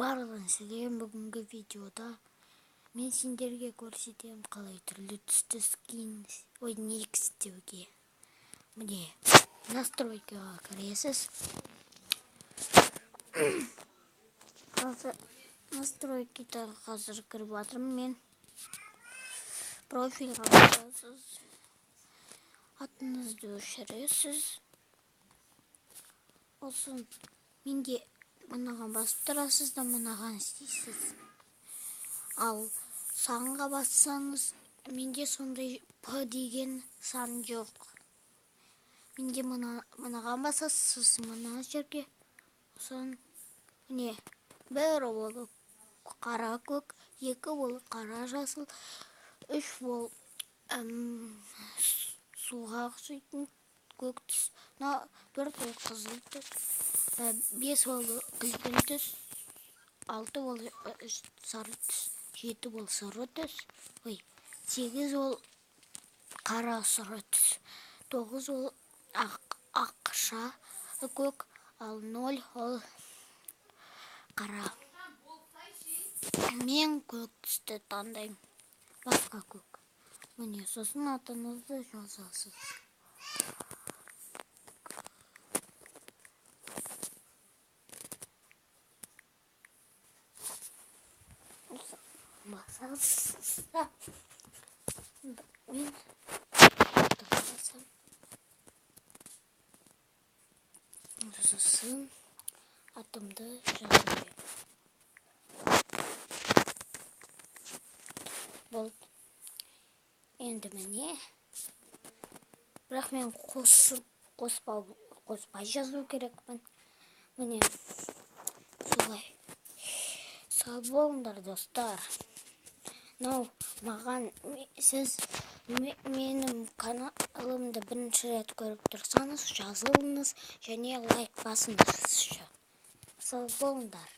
Барлығын сәлем. Бүгінгі видеода мен сендерге көрсетемін қалай түрлі түсті скин, ой, ник істеуге. Міне, настройкаға кіресіз. Қазір настройкаға қазір кіріп жатырмын мен. Профильға басасыз. Атыңызды өшіресіз. Olsun, менде мынаған басып тұрасыз да мынаған істейсіз. Ал санға бассаңыз, менде сондай П деген сан жоқ. Менде мынаған басасыз, мына жерге. Сосын міне, бір ол қара көк, екі ол қара жасыл, үш ол суға ұқсайтын көк түс, төрт ол қызыл түс, 5 ол күлгін түс, 6 ол сары түс, 7 ол сары түс, ой, 8 ол қара сары түс, 9 ол ақша көк, ал 0 ол қара. Мен көк түсті таңдаймын, басқа көк. Міне, сосын атыңызды жазасыз. Басасыз да мен басам. Сосын атымды жазып болды. Енді міне, бірақ мен қоспай жазу керекпін. Міне, солай. Сау болыңдар, достар. Мынау маған сіз менің каналымды бірінші рет көріп тұрсаңыз, жазылыңыз және лайк басыңыз. Сау болыңдар.